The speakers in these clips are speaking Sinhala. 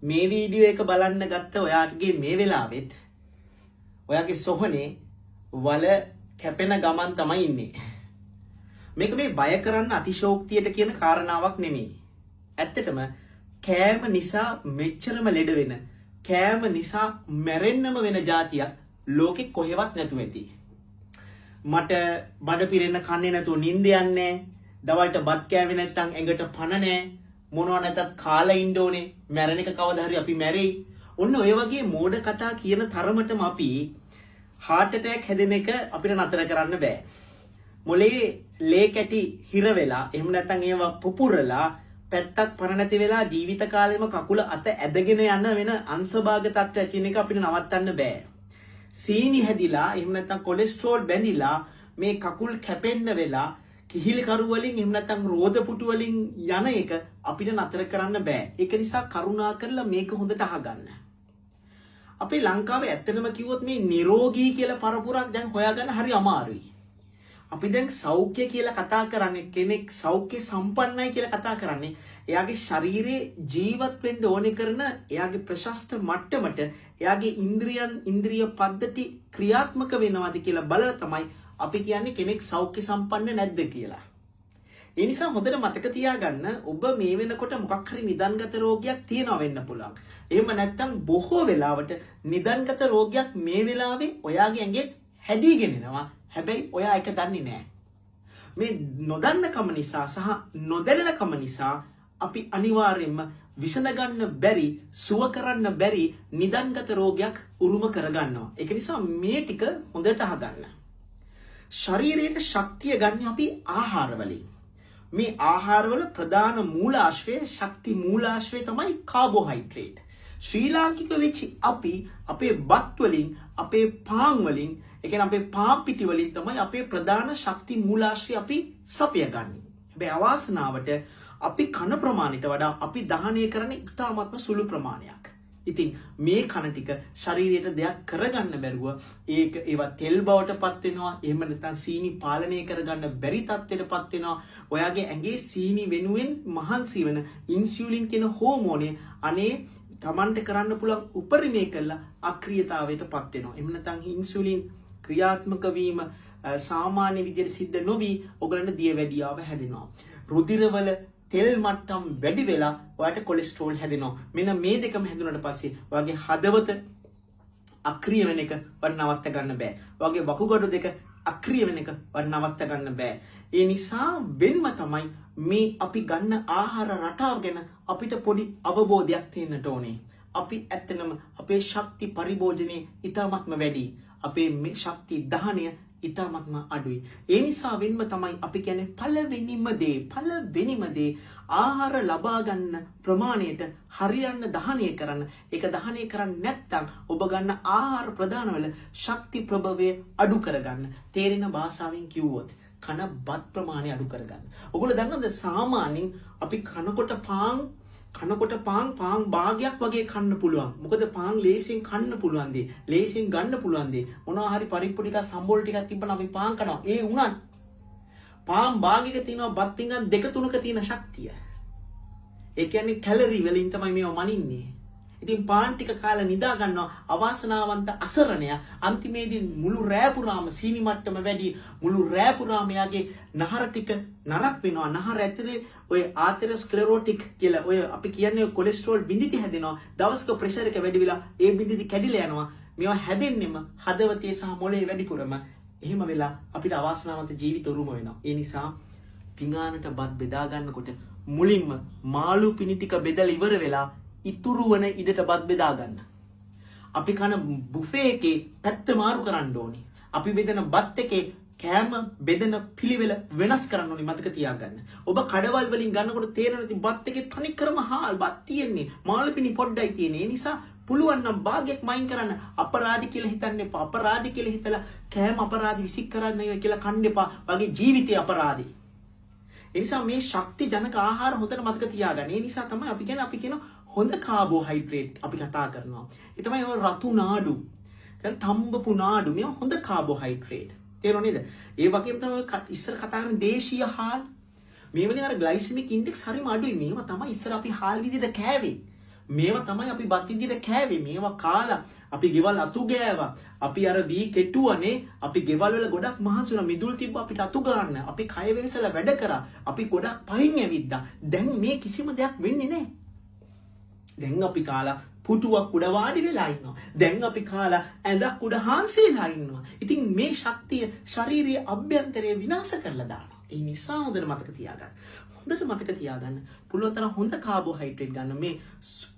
මේ වීඩියෝ එක බලන්න ගත්ත ඔයාගේ මේ වෙලාවෙත් ඔයාගේ සොහනේ වල කැපෙන ගමන් තමයි ඉන්නේ. මේක මේ බය කරන්න අතිශෝක්තියට කියන කාරණාවක් නෙමෙයි. ඇත්තටම කෑම නිසා මෙච්චරම ලෙඩ වෙන, කෑම නිසා මැරෙන්නම වෙන ජාතියක් ලෝකෙ කොහෙවත් නැතුව ඇති. මට බඩ පිරෙන්න කන්නේ නැතුව නිින්ද යන්නේ, දවල්ට බත් කෑවේ නැත්නම් ඇඟට පණ නැහැ, මොනවා නැතත් කාලා ඉන්න ඕනේ, මැරෙන එක කවදා හරි අපි මැරෙයි. ඔන්න ඔය වගේ මෝඩ කතා කියන තරමටම අපි හાર્ට් ඇටැක් හැදෙන එක අපිට නතර කරන්න බෑ. මොලේ ලේ කැටි හිර වෙලා, එහෙම නැත්නම් ඒවා පුපුරලා පැත්තක් පණ නැති වෙලා ජීවිත කාලෙම කකුල අත ඇදගෙන යන වෙන අංශභාග තත්ත්ව ඇති වෙන එක අපිට නවත්තන්න බෑ. සීනි හැදිලා, එහෙම නැත්නම් කොලෙස්ටරෝල් බැඳිලා මේ කකුල් කැපෙන්න වෙලා කිහිල් කරු වලින්, එහෙම නැත්නම් රෝද පුටු වලින් යන එක අපිට නතර කරන්න බෑ. ඒක නිසා කරුණා කරලා මේක හොඳට අහගන්න. අපේ ලංකාවේ ඇත්තටම කිව්වොත් මේ නිරෝගී කියලා පරපුරක් දැන් හොයාගන්න හරි අමාරුයි. අපි දැන් සෞඛ්‍ය කියලා කතා කරන්නේ, කෙනෙක් සෞඛ්‍ය සම්පන්නයි කියලා කතා කරන්නේ එයාගේ ශරීරයේ ජීවත් වෙන්න ඕනේ කරන එයාගේ ප්‍රශස්ත මට්ටමට එයාගේ ඉන්ද්‍රියන් ඉන්ද්‍රිය පද්ධති ක්‍රියාත්මක වෙනවද කියලා බලලා තමයි අපි කියන්නේ කෙනෙක් සෞඛ්‍ය සම්පන්න නැද්ද කියලා. ඒ නිසා හොඳට මතක තියාගන්න, ඔබ මේ වෙනකොට මොකක් හරි නිදන්ගත රෝගයක් තියෙනවා වෙන්න පුළුවන්. එහෙම නැත්නම් බොහෝ වෙලාවට නිදන්ගත රෝගයක් මේ වෙලාවේ ඔයාගේ ඇඟේ හැදීගෙන එනවා. හැබැයි ඔයා ඒක දන්නේ නෑ. මේ නොදන්නකම නිසා සහ නොදැනෙනකම නිසා අපි අනිවාර්යයෙන්ම විසඳගන්න බැරි, සුව කරන්න බැරි නිදන්ගත රෝගයක් උරුම කරගන්නවා. ඒක නිසා මේ ටික හොඳට අහගන්න. ශරීරයට ශක්තිය ගන්න අපි ආහාර වලින්. මේ ආහාරවල ප්‍රධාන මූලාශ්‍රය, ශක්ති මූලාශ්‍රය තමයි කාබෝහයිඩ්‍රේට්. ශ්‍රී ලාංකික වෙච්ච අපි අපේ බත් වලින්, අපේ පාන් වලින්, ඒ කියන්නේ අපේ පාන් පිටි වලින් තමයි අපේ ප්‍රධාන ශක්ති මූලාශ්‍රය අපි සපයගන්නේ. හැබැයි අවාසනාවට අපි කන ප්‍රමාණයට වඩා අපි දහනය කරන්නේ ඉතාමත්ම සුළු ප්‍රමාණයක්. ඉතින් මේ කන ටික ශරීරයට දෙයක් කරගන්න බැරුව ඒක ඒවා තෙල් බවට පත් වෙනවා. එහෙම නැත්නම් සීනි පාලනය කරගන්න බැරි තත්ත්වයට පත් වෙනවා. ඔයාගේ ඇඟේ සීනි වෙනුවෙන් මහන්සි වෙන ඉන්සියුලින් කියන හෝමෝනය අනේ තමන්ට කරන්න පුළුවන් උපරිමය කරලා අක්‍රියතාවයට පත් වෙනවා. එහෙම නැත්නම් ඉන්සියුලින් ක්‍රියාත්මක වීම සාමාන්‍ය විදියට සිද්ධ නොවි ඔයගලන්ට දියවැඩියාව හැදෙනවා. රුධිරවල තෙල් මට්ටම් වැඩි වෙලා ඔයාට කොලෙස්ටරෝල් හැදෙනවා. මෙන්න මේ දෙකම හැදුනට පස්සේ ඔයාගේ හදවත අක්‍රිය වෙන එක ඔයාට නවත්ත ගන්න බෑ. ඔයාගේ වකුගඩු දෙක අක්‍රිය වෙන එක ඔයාට නවත්ත ගන්න බෑ. ඒ නිසා වෙන්ම තමයි මේ අපි ගන්න ආහාර රටාව ගැන අපිට පොඩි අවබෝධයක් තියෙන්නට ඕනේ. අපි ඇත්තනම අපේ ශක්ති පරිභෝජනය ඉතාමත්ම වැඩි. අපේ මේ ශක්ති දහනය ඉතාමත්ම අඩුයි. ඒ නිසා වෙන්ම තමයි අපි කියන්නේ පළවෙනිම දේ ආහාර ලබා ගන්න ප්‍රමාණයට හරියන්න දහනය කරන්න. ඒක දහනය කරන්නේ නැත්නම් ඔබ ගන්න ආහාර ප්‍රධානවල ශක්ති ප්‍රභවය අඩු කරගන්න. තේරෙන භාෂාවෙන් කිව්වොත් කන බත් ප්‍රමාණය අඩු කරගන්න. ඔගොල්ලෝ දන්නවද, සාමාන්‍යයෙන් අපි කනකොට පාන් පාන් භාගයක් වගේ කන්න පුළුවන්. මොකද පාන් ලේසියෙන් කන්න පුළුවන් දේ. ලේසියෙන් ගන්න පුළුවන් දේ. මොනවා හරි පරිප්පු ටිකක් සම්බෝල් ටිකක් තිබ්බනම් අපි පාන් කනවා. ඒ වුණත් පාන් භාගයක තියෙනවා බත් පිඟන් දෙක තුනක තියෙන ශක්තිය. ඒ කියන්නේ කැලරි වලින් තමයි මේවා මනින්නේ. ඉතින් පාන් ටික කාලා නිදා ගන්නවා අවාසනාවන්ත අසරණය. අන්තිමේදී මුළු රෑ පුරාම සීනි මට්ටම වැඩි, මුළු රෑ පුරාම එයාගේ නහර ටික නරක් වෙනවා. නහර ඇතුලේ ඔය ආතෙරොස්ක්ලෙරෝටික් කියලා ඔය අපි කියන්නේ කොලෙස්ටරෝල් බිඳිති හැදෙනවා. දවසක ප්‍රෙෂර් එක වැඩි වෙලා ඒ බිඳිති කැඩිලා යනවා. මේවා හැදෙන්නෙම හදවතේ සහ මොළේ වැඩිපුරම. එහෙම වෙලා අපිට අවාසනාවන්ත ජීවිත උරුම වෙනවා. ඒ නිසා පිඟානට බත් බෙදා ගන්නකොට මුලින්ම මාළු පිණි ටික බෙදලා ඉවර වෙලා ඉතුරු වන ඉඩට බත් බෙදා ගන්න. අපි කන බුෆේ එකේ පැත්ත මාරු කරන්න ඕනේ. අපි බෙදන බත් එකේ කෑම බෙදන පිළිවෙල වෙනස් කරන්න ඕනේ, මතක තියාගන්න. ඔබ කඩවල් වලින් ගන්නකොට තේරෙන ඉතින් බත් එකේ තනිකරම හාල් බත් තියෙන්නේ. මාළු පිණි පොඩ්ඩයි තියෙන්නේ. ඒ නිසා පුළුවන් නම් භාගයක් මයින් කරන්න. අපරාධි කියලා හිතන්න එපා. අපරාධි කියලා හිතලා කෑම අපරාධි විසික් කරන්න කියලා කන්න එපා. වගේ ජීවිතේ අපරාධි. ඒ නිසා මේ ශක්ති ජනක ආහාර හොඳට මතක තියාගන්න. ඒ නිසා තමයි අපි කියන්නේ, අපි කියන හොඳ කාබෝහයිඩ්‍රේට් අපි කතා කරනවා. ඒ තමයි ඔය රතු නාඩු. කියන්නේ තම්බපු නාඩු, මේවා හොඳ කාබෝහයිඩ්‍රේට්. තේරුණා නේද? ඒ වගේම තමයි ඔය ඉස්සර කතා කරන දේශීය හාල්. මේ වලින් අර ග්ලයිසෙමික් ඉන්ඩෙක්ස් හරිම අඩුයි. මේවා තමයි ඉස්සර අපි හාල් විදිහට කෑවේ. මේවා තමයි අපි බත් විදිහට කෑවේ. මේවා කාලා අපි ගෙවල් අතු ගෑවා. අපි අර වී කෙටුවනේ. අපි ගෙවල් වල ගොඩක් මහන්සි වුණා. මිදුල් තිබ්බ අපිට අතු ගන්න. අපි කය වෙහෙසලා වැඩ කරා. අපි ගොඩක් පයින් ඇවිද්දා. දැන් මේ කිසිම දෙයක් වෙන්නේ නැහැ. දැන් අපි කාලා පුටුවක් උඩ වාඩි වෙලා ඉන්නවා. දැන් අපි කාලා ඇඳක් උඩ හාන්සි වෙලා ඉන්නවා. ඉතින් මේ ශක්තිය ශරීරයේ අභ්‍යන්තරය විනාශ කරලා දානවා. ඒ නිසා හොඳට මතක තියාගන්න. හොඳට මතක තියාගන්න. පුළුවන් තරම් හොඳ කාබෝහයිඩ්‍රේට් ගන්න. මේ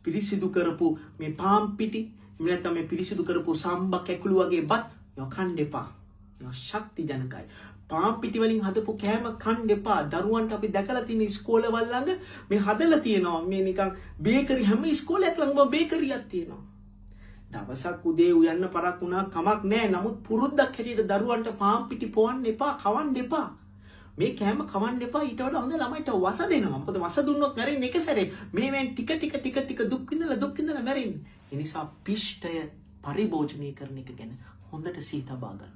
පිරිසිදු කරපු මේ පාන් පිටි, එහෙම නැත්නම් මේ පිරිසිදු කරපු සම්බ කැකුළු වගේ බත් මේවා කන්න එපා. මේවා ශක්ති ජනකයි. පාන් පිටි වලින් හදපු කෑම කන්න එපා. දරුවන්ට අපි දැකලා තියෙන ඉස්කෝලවල් ළඟ මේ හදලා තියෙනවා. මේ නිකන් බේකරි, හැම ඉස්කෝලයක් ළඟම බේකරියක් තියෙනවා. දවසක් උදේ උයන්න පරක් වුණා කමක් නෑ. නමුත් පුරුද්දක් හැටියට දරුවන්ට පාන් පිටි පොවන්න එපා, කවන්න එපා. මේ කෑම කවන්න එපා. ඊට වඩා හොඳ ළමයිට වස දෙනවා. මොකද වස දුන්නොත් මැරෙන්නේ එක සැරේ. මේවෙන් ටික ටික ටික ටික දුක් විඳලා දුක් විඳලා මැරෙන්නේ. ඒ නිසා පිෂ්ඨය පරිභෝජනය කරන එක ගැන හොඳට සිහි තබා ගන්න.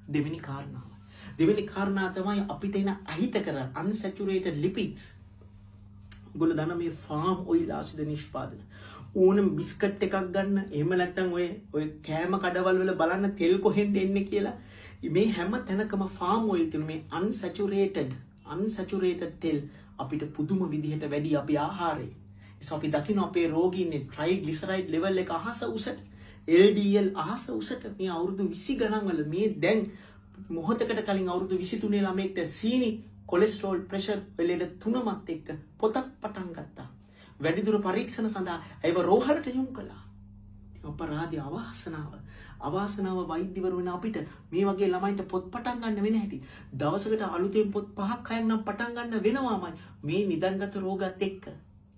දෙවෙනි කාරණාව. දෙවෙනි කාරණා තමයි අපිට එන අහිතකර unsaturated lipids. ඔයගොල්ලෝ දන්න මේ ෆාම් ඔයිල් ආශ්‍රිත නිෂ්පාදන. ඕනම බිස්කට් එකක් ගන්න, එහෙම නැත්නම් ඔය ඔය කෑම කඩවල් වල බලන්න තෙල් කොහෙන්ද එන්නේ කියලා. මේ හැම තැනකම ෆාම් ඔයිල් තියෙන මේ unsaturated unsaturated තෙල් අපිට පුදුම විදිහට වැඩි අපේ ආහාරේ. ඒ අපි දකින්න අපේ රෝගීන්නේ ට්‍රයිග්ලිසරයිඩ් ලෙවල් එක අහස උසට, LDL අහස උසට මේ අවුරුදු 20 ගණන් වල. මේ දැන් මොහොතකට කලින් අවුරුදු 23 ළමයෙක්ට සීනි, කොලෙස්ටරෝල්, ප්‍රෙෂර් ලෙඩ තුනමත් එක්ක පොතක් පටන් ගත්තා. වැඩිදුර පරීක්ෂණ සඳහා ඇයව රෝහලට යොමු කළා. ඉතින් අපරාධය, අවාසනාව. අවාසනාව වෛද්‍යවරු වෙන අපිට මේ වගේ ළමයින්ට පොත් පටන් ගන්න වෙන හැටි. දවසකට අලුතෙන් පොත් පහක් හයක් නම් පටන් ගන්න වෙනවාමයි මේ නිදන්ගත රෝගات එක්ක.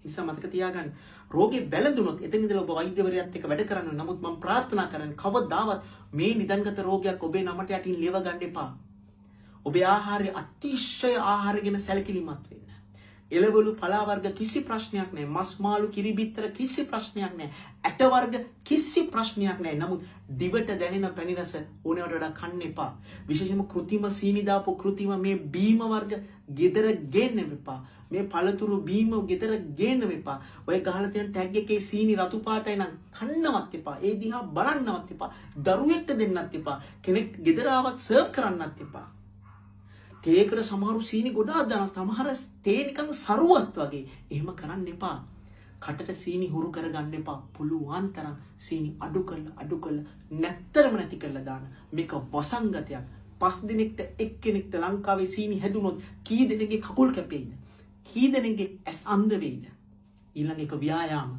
නිසා මතක තියාගන්න. රෝගේ වැළඳුනොත් එතන ඉඳලා ඔබ වෛද්‍යවරයාත් එක්ක වැඩ කරන්න ඕනේ. නමුත් මම ප්‍රාර්ථනා කරන්නේ කවදාවත් මේ නිදන්ගත රෝගයක් ඔබේ නමට යටින් ලියව ගන්න එපා. ඔබේ ආහාරය, අතිශය ආහාර ගැන සැලකිලිමත් වෙන්න. එළවලු පලා වර්ග කිසි ප්‍රශ්නයක් නෑ. මස් මාළු කිරි බිත්තර කිසි ප්‍රශ්නයක් නෑ. ඇට වර්ග කිසි ප්‍රශ්නයක් නෑ. නමුත් දිවට දැනෙන පැණි රස ඕනෑවට වඩා කන්න එපා. විශේෂයෙන්ම කෘතිම සීනි දාපු කෘතිම මේ බීම වර්ග ගෙදර ගේන්න එපා. මේ පළතුරු බීම ගෙදර ගේන්න එපා. ඔය ගහලා තියෙන ටැග් එකේ සීනි රතු පාටයි නම් කන්නවත් එපා. ඒ දිහා බලන්නවත් එපා. දරුවෙක්ට දෙන්නත් එපා. කෙනෙක් ගෙදර ආවත් සර්ව් කරන්නත් එපා. තේකට සමහරු සීනි ගොඩාක් දානවා. සමහර තේ නිකන් සරුවත් වගේ. එහෙම කරන්න එපා. කටට සීනි හුරු කරගන්න එපා. පුළුවන් තරම් සීනි අඩු කරලා අඩු කරලා නැත්තරම නැති කරලා දාන්න. මේක වසංගතයක්. පස් දෙනෙක්ට එක්කෙනෙක්ට ලංකාවේ සීනි හැදුනොත් කී දෙනෙක්ගේ කකුල් කැපෙයිද? කී දෙනෙක්ගේ ඇස් අන්ධ වෙයිද? ඊළඟ එක ව්‍යායාම.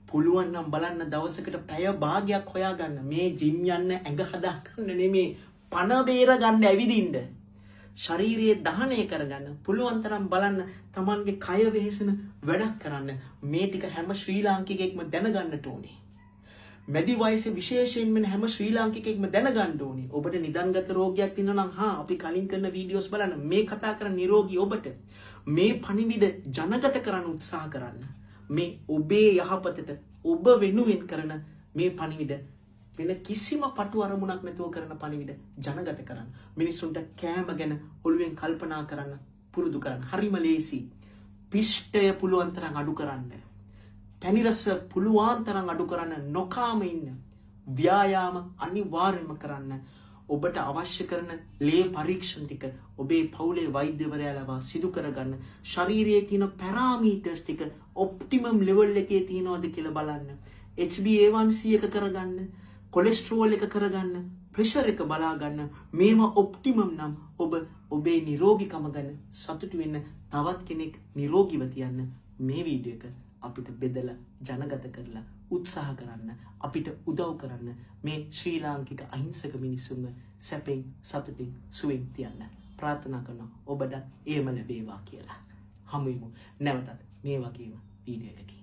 පුළුවන් නම් බලන්න දවසකට පැය භාගයක් හොයාගන්න. මේ ජිම් යන්න ඇඟ හදා ගන්න නෙමේ. පණ බේර ගන්න ඇවිදින්න. ශරීරයේ දහනය කරගන්න. පුළුවන් තරම් බලන්න තමන්ගේ කය වෙහෙසන වැඩක් කරන්න. මේ ටික හැම ශ්‍රී ලාංකිකයෙක්ම දැනගන්නට ඕනේ. මැදි වයසේ විශේෂයෙන්ම හැම ශ්‍රී ලාංකිකයෙක්ම දැනගන්න ඕනේ. ඔබට නිදන්ගත රෝගයක් තියෙනවා නම් හා අපි කලින් කරන වීඩියෝස් බලන්න. මේ කතා කරන නිරෝගී ඔබට මේ පණිවිඩ ජනගත කරන්න උත්සාහ කරන්න. මේ ඔබේ යහපතට ඔබ වෙනුවෙන් කරන මේ පණිවිඩ, වෙන කිසිම පටු අරමුණක් නැතුව කරන පණිවිඩ ජනගත කරන්න. මිනිස්සුන්ට කෑම ගැන ඔළුවෙන් කල්පනා කරන්න පුරුදු කරන්න. හරිම ලේසි. පිෂ්ඨය පුළුවන් තරම් අඩු කරන්න. පැණි රස පුළුවන් තරම් අඩු කරන්න, නොකාම ඉන්න. ව්‍යායාම අනිවාර්යයෙන්ම කරන්න. ඔබට අවශ්‍ය කරන ලේ පරීක්ෂණ ටික ඔබේ පවුලේ වෛද්‍යවරයා ලවා සිදු කරගන්න. ශරීරයේ තියෙන පැරාමීටර්ස් ටික ඔප්ටිමම් ලෙවල් එකේ තියෙනවද කියලා බලන්න. HbA1c එක කරගන්න, කොලෙස්ටරෝල් එක කරගන්න, ප්‍රෙෂර් එක බලා ගන්න. මේවා ඔප්ටිමම් නම් ඔබ ඔබේ නිරෝගීකම ගැන සතුටු වෙන්න, තවත් කෙනෙක් නිරෝගීව තියන්න මේ වීඩියෝ එක අපිට බෙදලා ජනගත කරලා උත්සාහ කරන්න, අපිට උදව් කරන්න. මේ ශ්‍රී ලාංකික අහිංසක මිනිස්සුන්ව සැපෙන් සතුටින් සුවෙන් තියන්න ප්‍රාර්ථනා කරනවා. ඔබට ඒම ලැබේවා කියලා. හමු වෙමු නැවතත් මේ වගේම වීඩියෝ එකකින්.